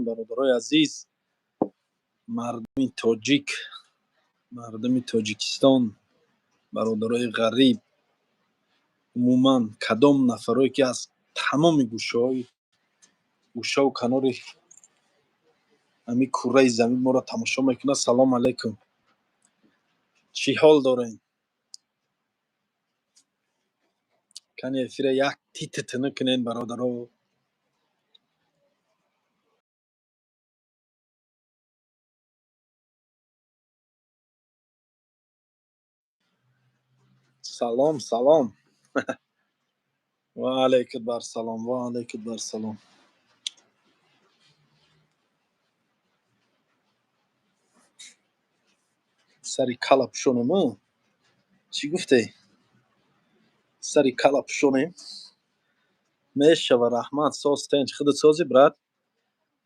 Бародарои азиз, мардуми тоҷик, мардуми Тоҷикистон, бародарои ғариб, умуман кадом нафарое, ки аз тамоми гӯшаҳои гӯшаву канори ҳамин курраи замин моро тамошо мекунад, салом алайкум. Чӣ ҳол дорем? Кани эфира як тититини кунен, бародаро. Салом, салом. Ва алайкум барсалом, ва алайкум барсалом. Сари кала пӯшонем, а? Чӣ гуфте? Сари кала пӯшонем? Мешава, раҳмат, соз, тенч, худат созӣ, брат?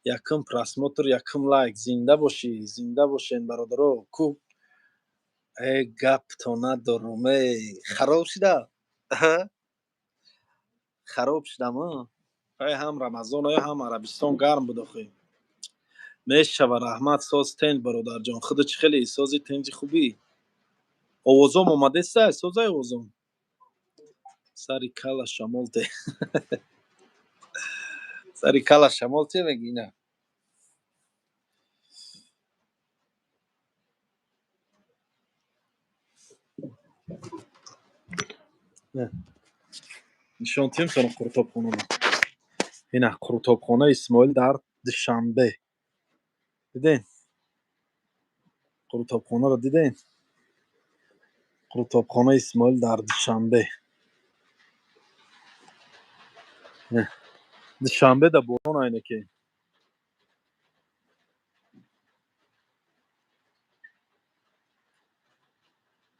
Якум просмотр, якум лайк. Зинда бошӣ, зинда бошен, бародаро. Ку э гапто надорум, э хароб шуда, хароб шудам, а? Ай ҳам Рамазон, ай ҳам Арабистон гарм буд охи. Мешава, раҳмат, соз, тенч, бародарҷон. Худат чӣ хеле сози, тенҷи, хубӣ? Овозом омадеста, созай овозом? Сари кала шамол те, сари кала шамол те меги ина. Нишон тием соно қурутобхонаро. Ина қурутобхонаи Исмоил дар Душанбе. Диден? Қурутобхонаро диден? Қурутобхонаи Исмоил дар Душанбе. Душанбе да борон айнаке.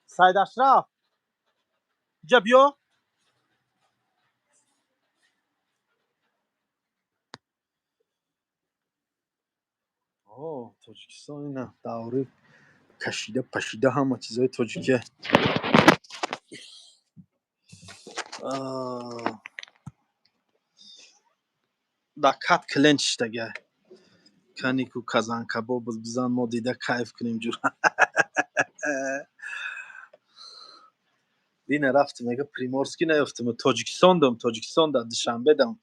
Саид Ашраф, иҷа биё. О, Тоҷикистон ина даври кашида пашида ҳама чизҳои тоҷикия. Да кат клиент шиштага. Канику казанкабоб бизан, мо дида кайф кунем ҷура. Дина рафтем, мега Приморский наёфтем. Тоҷикистон дам, Тоҷикистон да Душанбе дам.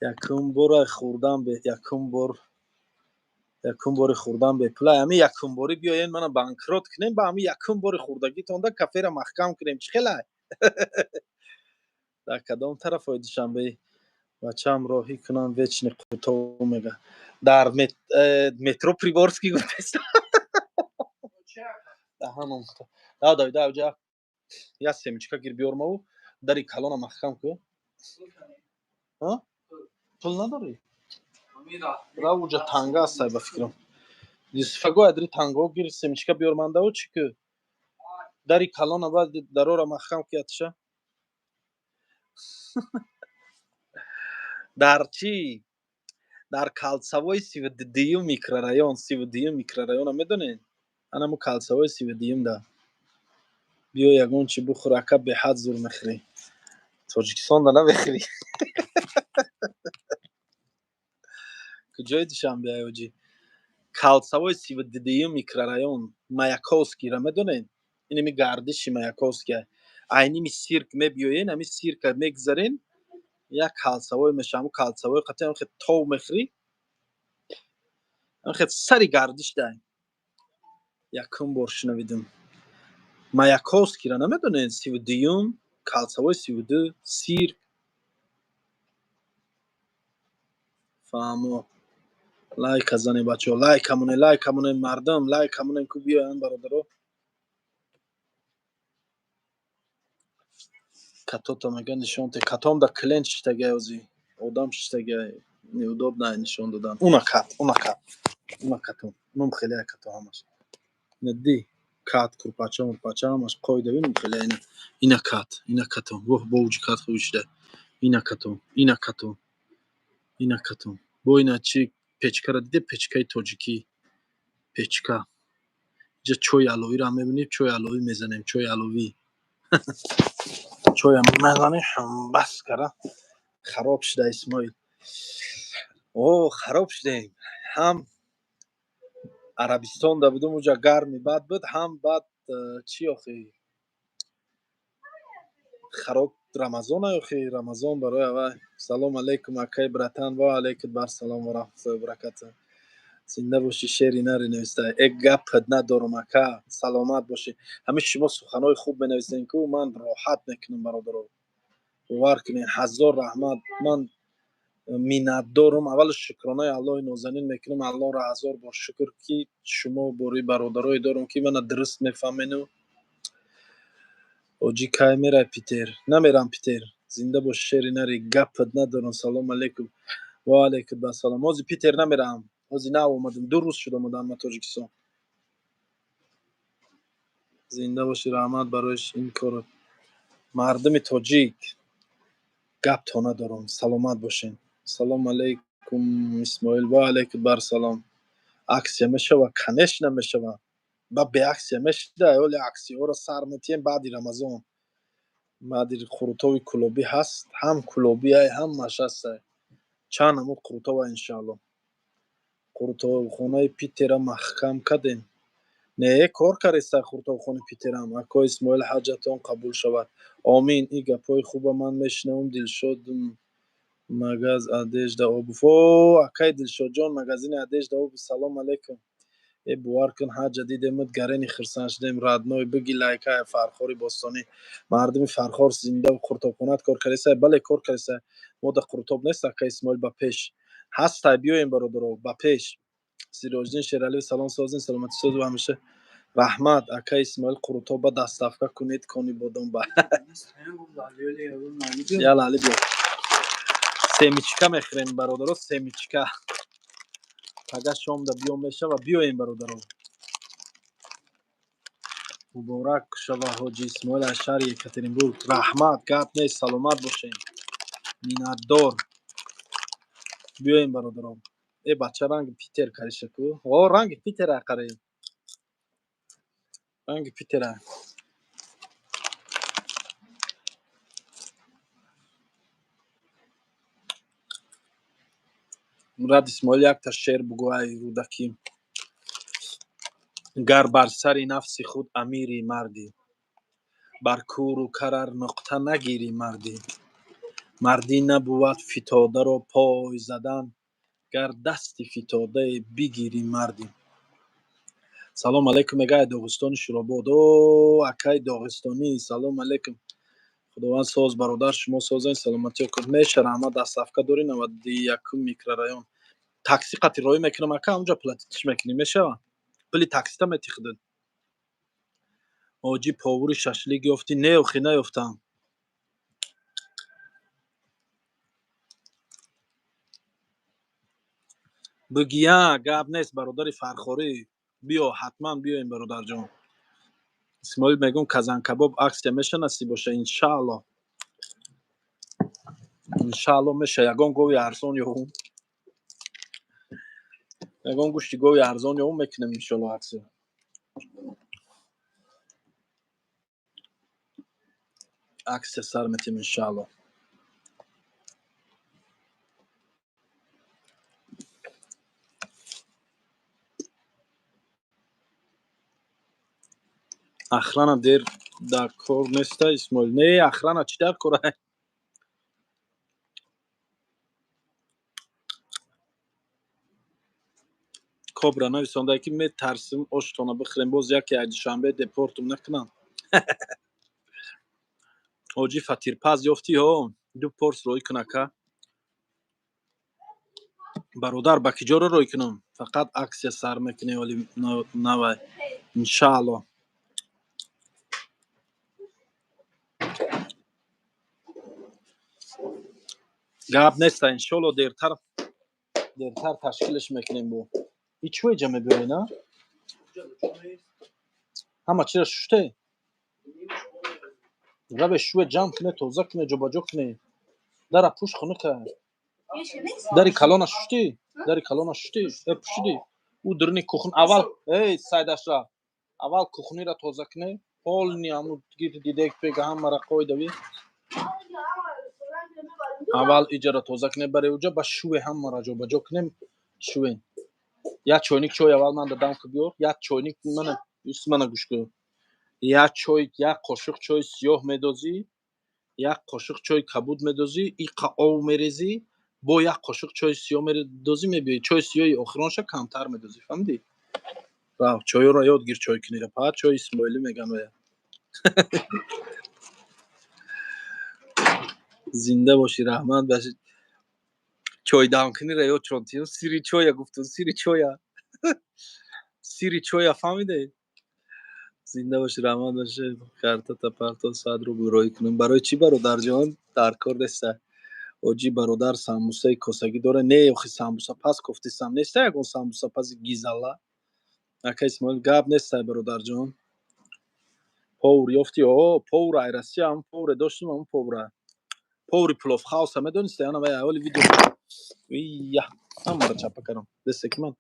Якум бора хӯрдан бе, якум бор, якум бори хӯрдан бепула. Ҳами якум бори биёен мана банкрот кунем, ба ҳами якум бори хӯрдагитонда кафера маҳкам кунем. Чӣ хелай? Дар кадом тарафҳои Душанбе бачаам роҳӣ кунам вечный қурутоб мега. Дар метро Приморский гуфтест. Даҳанам. Да, да, да, ҷа. Я семечка гир биёрмаву дари калона маҳкам ку. А? Пул надорӣ? Рав, уҷа танга астай, ба фикрам. Юсуфаго адри танго гир, семечка биёрмандаву чӣ ку? Дари калона баъд дарора маҳкам ки атша. Дар чӣ? Дар Кольцевой 32-юм микрорайон, 32-юм микрорайона медонед? Анамо Кольцевой 32-юм да. Биё ягон чӣ бихӯр, ака, беҳад зур мехӯрӣ. Тоҷикистон да намехӯрӣ. Куҷои Душанбе ай, ҳоҷӣ? Кольцевой 32-юм микрорайон, Маяковскийра медонед? Инами гардиши Маяковский. Айними сирк мебиёен, ами сирка мегзарен, як кольцевой меша, ҳамун кольцевой қати ҳам хел тов мехӯрӣ. Ҳам хел сари гардиш дай. Якум бор шунавидим. Маяковскийра намедонед? 32-юм, Кольцевой 32, сирк. Фаҳмо. Лайка занед, бачаҳо, лайка монед, лайка монед, мардум, лайка монед, ку биёянд бародаро. Катота мега нишон те. Катом да клиент шиштагай ҳозӣ. Одам шиштагай. Неудобно нишон додан. Уна кат, уна кат. Уна катом. Унам хеле като ҳамаш. Ина ди кат, курпача, мурпача ҳамаш қоида бинем хеле ина. Ина кат, ина катом. Воҳ, бо уҷи кат хуб шуда. Ина катом, ина катом. Ина катом. Бо ина чи печкаро диде, печкаи тоҷикӣ. Печка. Инҷа чойи аловиро ҳам мебинед, чойи аловӣ мезанем, чойи аловӣ. Чоям мезанем, бас кара. Хароб шуда Исмоил. О, хароб шудем. Ҳам Арабистонда будум, уҷа гарми бад буд, ҳам баъд чӣ охи, хароб Рамазон охи, Рамазон барои авай. Салом алейкум, акай братан, ва алейкум бар салом ва раҳматуллоҳи ва баракатуҳ. Зинда бошӣ, шери нари нависта. Э, гапат надорам, ака, саломат бошӣ. Ҳамин шумо суханҳои хуб менависем, ку ман роҳат мекунам, бародаро. Бовар кунед, ҳазор раҳмат. Ман миннатдорум. Аввал шукронаи Аллоҳи нозанин мекунам. Аллоҳро ҳазор бор шукр, ки шумо бори бародарое дорум, ки мана дуруст мефаҳмену. Ҳоҷӣ, кай мерай Питер? Намерам Питер. Зинда бош, шери нари, гапат надорам. Салом алейкум. Ва алейкум ассалом. Ҳозир Питер намерам. Ҳозир нав омадам. 2 рӯз шуд омадам ба Тоҷикистон. Зинда бошӣ, раҳмат барои ин корот. Мардуми тоҷик, гапто надорам. Саломат бошед. Салом алейкум, Исмоил. Ва алейкум бар салом. Акция мешава? Конечно, мешава. Ба бе акция мешида? Оли аксияҳоро сар метиҳем баъди Рамазон. Баъди қурутови кулобӣ ҳаст, ҳам кулобиай, ҳамаш ҳастай. Чанд намуд қурутова, иншаалло. Қурутобхонаи Питера маҳкам кардем? Не, кор кареста қурутобхонаи Питерам. Ако Исмоил, ҳаҷатон қабул шавад. Омин. Ин гапҳои хуба ман мешунавам, дилшодум. Магаз одежда, обувь. О, акай Дилшодҷон, магазини одежда, обувь, салом алейкум. Э, бовар кун, ҳаҷа дидемуд, гарени хирсан шудем, родной, биги лайкай. Фархори бостонӣ, мардуми Фархор зинда. Қуртобхонат кор кардеса? Бале, кор кардеса. Мо да қуртоб нест, ака Исмоил, ба пеш ҳастай. Биёем, бародаро, ба пеш. Сироҷиддин Шералиев, салом, созин, саломатӣ, созу ҳамеша. Раҳмат, ака Исмоил. Қурутоба доставка кунед, кони бодом ба яла. Али, биё, семечка мехӯрем, бародаро, семечка. Пага шомда биё, мешава, биёем, бародаро. Муборак шава, ҳоҷи Исмоил, аз шаҳри Екатеринбург. Раҳмат, гап нест, саломат бошем, миннатдор. Биёем, бародаро. Э, бача, ранги Питер кариша ку. О, ранги Питера қари, ранги Питера. Мурад Исмоил, якта шеър бугӯ, ай Рӯдакӣ. Гар бар сари нафси худ амирӣ, мардӣ, бар кӯру карар нуқта нагирӣ, мардӣ. Мардӣ набувад фитодаро пой задан, гар дасти фитодае бигирӣ, мардӣ. Салом алейкум, мегӯяд, Доғистони Шуробод. О, акай доғистонӣ, салом алейкум. Худованд соз, бародар, шумо созен, саломатиё. Меша, раҳмат. Доставка дорӣ? 91-ум микрорайон. Такси қати роҳӣ мекунам, ака, онҷа платить мекунӣ, мешава. Пули таксита мети худат. Ҳоҷӣ, повури шашлик ёфтӣ? Не, охи, наёфтам. Бигия, гап нест, бародари Фархорӣ, биё, ҳатман биёем, бародарҷон. Исмоил, мегӯм, казанкабоб акция меша, насиб боша, иншаалло. Иншаалло, меша. Ягон гови арзон ёвум, ягон гӯшти гови арзон ёвум, мекунем, иншоалло, акция. Акция сар метем, иншаалло. Охрана дер дар кор неста, Исмоил? Не, охрана чӣ дар кора? Кобра нависонда, ки метарсим оштона бихӯрем, боз яке аз Душанбе депортум накунам. Ҳоҷӣ, фатирпаз ёфтӣ? Ҳо, ду порс роҳӣ кун, ака. Бародар, ба киҷоро роҳӣ кунам? Фақат акция сар мекунем, вале навай, иншаалло. Гап неста, иншоалло, дертар, дертар ташкилаш мекунем. Бо и чӯ иҷа мебиёрӣ на? Ҳама чира шуште, раве, шӯе, ҷамъ куне, тоза куне, ҷобаҷо куне. Дара пӯш, хунука. Дари калона шуштӣ? Дари калона шуштӣ? Э, пӯшидӣ? Ӯ дуруни кухн аввал. Эй, Сайдашра, аввал кухнира тоза куне, полный, ҳамун гирди дидек пега, ҳамара қойдави. Аввал иҷара тоза кунем, баре уҷа ба шӯе ҳамаро ҷобаҷо кунем, шӯем. Як чойник чой аввал ман дадам, ки биёр як чойник. Мана, мана, гӯш кун. Як чой, як қошуқ чойи сиёҳ медозӣ, як қошуқ чойи кабуд медозӣ, иқа ов мерезӣ, бо як қошуқ чойи сиёҳ медозӣ, мебиёӣ. Чойи сиёҳи охиронша камтар медозӣ, фаҳмидӣ? Рав, чойёро ёд гир, чой кунира. Фақат чойи исмоилӣ меган оя. Зинда бошӣ, раҳмат башӣ. Чойдамкунира ёд чон тиён, сири чоя гуфтум, сири чоя, сири чоя, фаҳмидед? Зинда бошӣ, раҳмат бошӣ. Картата парто, 100 рубл роҳӣ кунам. Барои чӣ, бародарҷон? Дар кор неста. Оҷи бародар, самбусаи косагӣ дора? Не, охи, самбуса паз кофтисам неста, ягон самбусапази гизалла. Ака Исмоил, гап нестай, бародарҷон. Повар ёфтӣ? О, повар ай Россия, ҳам поваре доштум, ҳам повара. Повари плов хауса медонисте? Ана вай аввали видео. Ия, ҳамаро чапа кардам. Десте ки ман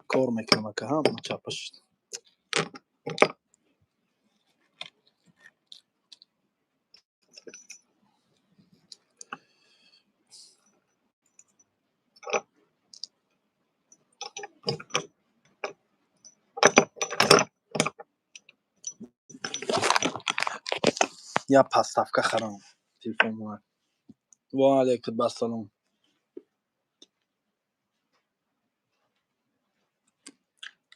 кор мекунам, ака, ҳама чапа шуд. Я подставка харам. Телефон омад. Ва алайкум ассалом.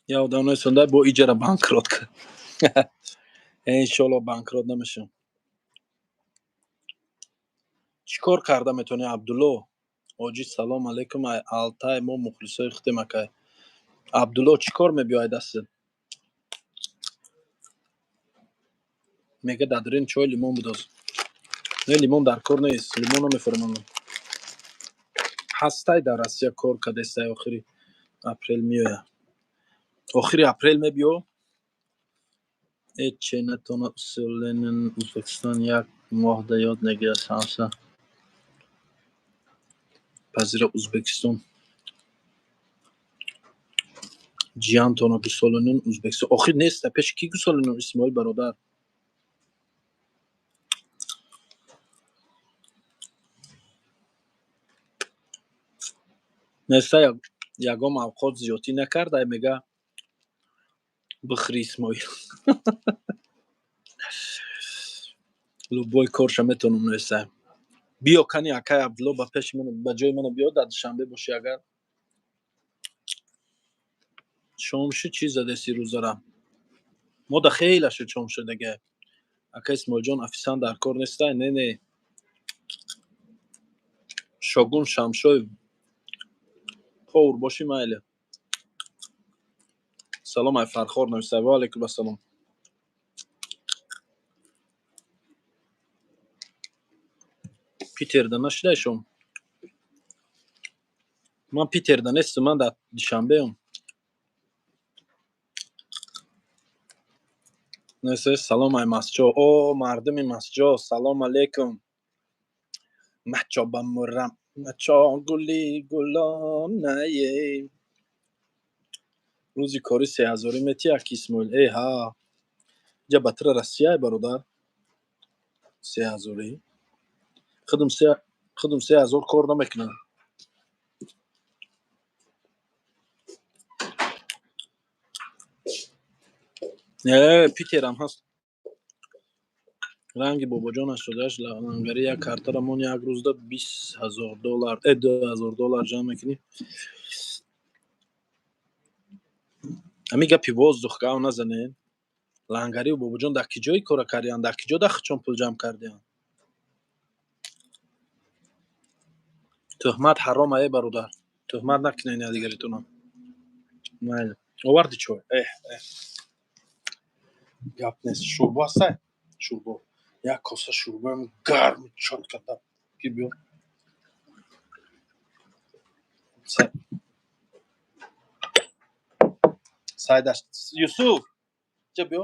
Я одам несонда бо иҷара банкрот кард. Иншолло, банкрот намешавам. Чӣ кор карда метавонӣ, Абдулло? Оҷи, салом алейкум, ай Алтай, мо мухлисои худем, акай. Абдулло, чӣ кор мебиёй дастат? Мега дадрин чой лимон бидоз. Не, лимон дар кор нест, лимон намефурӯмам. Ҳастай, дар Россия кор кардестай, охири апрел меоя. Охири апрел мебиё? Э, че натона усуленин Ӯзбекистон як моҳда ёд мегирад самса. Пазира Ӯзбекистон. Ҷиянтона гусолонин Ӯзбекистон. Охир неста, пеши кӣ гусолонин, Исмоил бародар? Неста, ягон авқот зиёдтӣ накардай, мега бихӯри, Исмоил. Любой корша метавонам, неста. Биё кани, акай Абдулло, ба пеши ман, ба ҷои мана биё, дар Душанбе бошӣ агар. Шомши чӣ задеси рӯзара? Мо да хеле шуд шом шудаге. Ака Исмоилҷон, официант дар кор нестай? Не, не. Шогун Шамшоев, повар бошӣ, майли. Салом ай Фархор нависта. Ва алайкум ассалом. Питерда нашидай шом? Ман Питерда нестам, ман дар Душанбеам. Нест, салом ай Масҷо. О, мардуми Масҷо, салом алейкум. Мачо ба мурам, мачо гули гулонае. Рӯзи кори 3000-ӣ метӣ, аки Исмоил? Э ҳа. Иҷа ба тира Россияй, бародар. 3000-ӣ. Худум 3000 кор намекунам. Э, Питерам ҳаст. Ранги бобоҷонаш шудааш лангари, як картара мон як рӯзда 20 000 доллар, э, 2000 доллар ҷамъ мекунӣ. Ҳамин гапи воздух гав назанед. Лангариву бобоҷон дар ки ҷои кора кардиянд, дар ки ҷо дахчон пул ҷамъ кардиянд? Тӯҳмат ҳаром ае, бародар. Тӯҳмат накунед якдигаритонам. Майли. Оварди чой? Эҳ, эҳ. Гап нест. Шӯрбо ҳастай? Шӯрбо. Як коса шӯрбоам гарми чётко да ки биё. Сайдаш Юсуф, ҷа биё.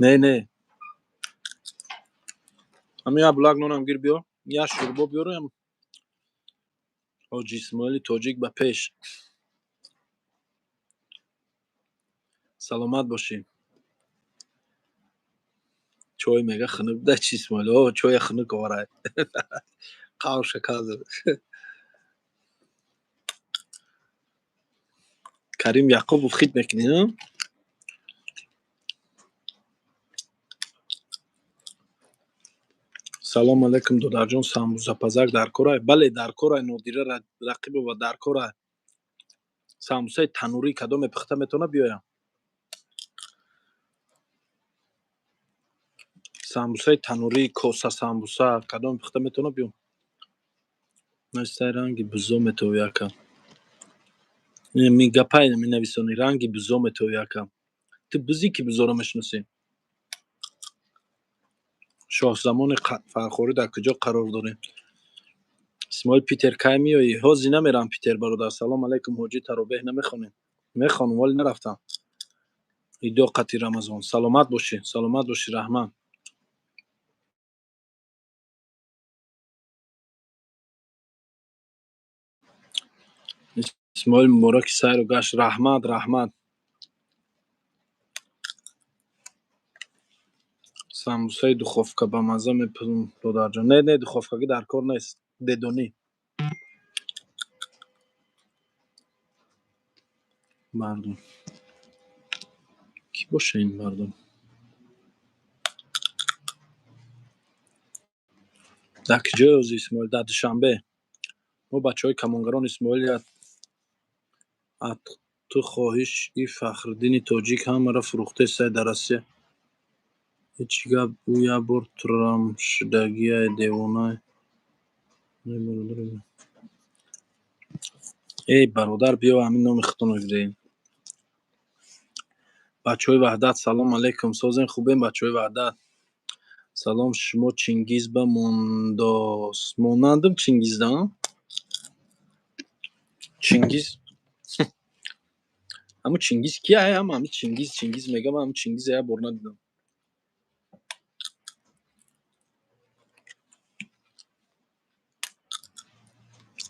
Не, не, ҳамин як булак нонам гир, биё, як шӯрбо биёрам. Ҳоҷи Исмоили тоҷик ба пеш! Саломат бошӣ. Чой мега хунук да чи, Исмоил? О, чоя хунук оварай, қавша казр. Карим Яқубов, хит мекунӣ? Салом алейкум, додарҷон. Самбусапазак дар корай? Бале, дар корай. Нодира Рақибова, дар корай. Самбусаи танурӣ кадоме пухта метавона биёям? Самбусаи танурӣ, коса самбуса кадоме пухта метавона биём? Настай, ранги бузо метовӣ, ака. Ми гапай менависонӣ, ранги бузо метовӣ, ака. Ту бузӣ, ки бузоро мешиносӣ? Шоҳзамони Фархорӣ дар куҷо қарор дорем? Исмоил, Питер кай меоӣ? Ҳозир намерам Питер, бародар. Салом алейкум, ҳоҷӣ. Таробеҳ намехонем? Мехонам, вале нарафтам. Идо қати Рамазон. Саломат бошӣ, саломат бошӣ, раҳмат. Исмоил, мубораки сайру гашт. Раҳмат, раҳмат. Самбусаи духовка ба мазза мепазм, додарҷон. Не, не, духовкагӣ дар кор нест, бедонӣ. Мардум кӣ боша ин мардум? Дар куҷое ҳозир, Исмоил? Дар Душанбе. Мо бачаҳои камонгарон. Исмоил, ту хоҳиш, и Фахриддини тоҷик ҳамаро фурӯхтесай дар Россия. Ҳеҷ гап, ӯ як бор турамшудагиай, девонай. Эй бародар, биё, ҳамин номи худтонро гирем. Бачаҳои Ваҳдат, салом алейкум. Созен, хубем, бачаҳои Ваҳдат? Салом, шумо Чингиз ба мондос? Монандам Чингизда? Чингиз, ҳамун Чингиз кия? Ҳама ҳами Чингиз, Чингиз мегам, ҳамун Чингиза як бор надидам.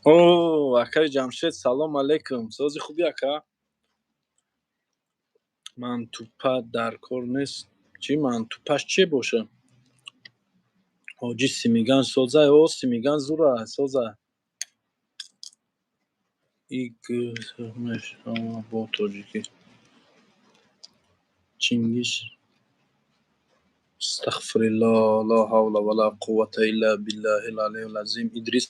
О, акаи Ҷамшед, салом алейкум. Сози, хуби, ака? Мантупа дар кор нест? Чӣ мантупаш че боша? Ҳоҷи, Симиган созай? О, Симиган зура, соза. Бо тоҷикӣ Чингиз. Астағфируллоҳ, ла ҳавла ва ла қуввата илла биллаҳил алийил азим. Идрис.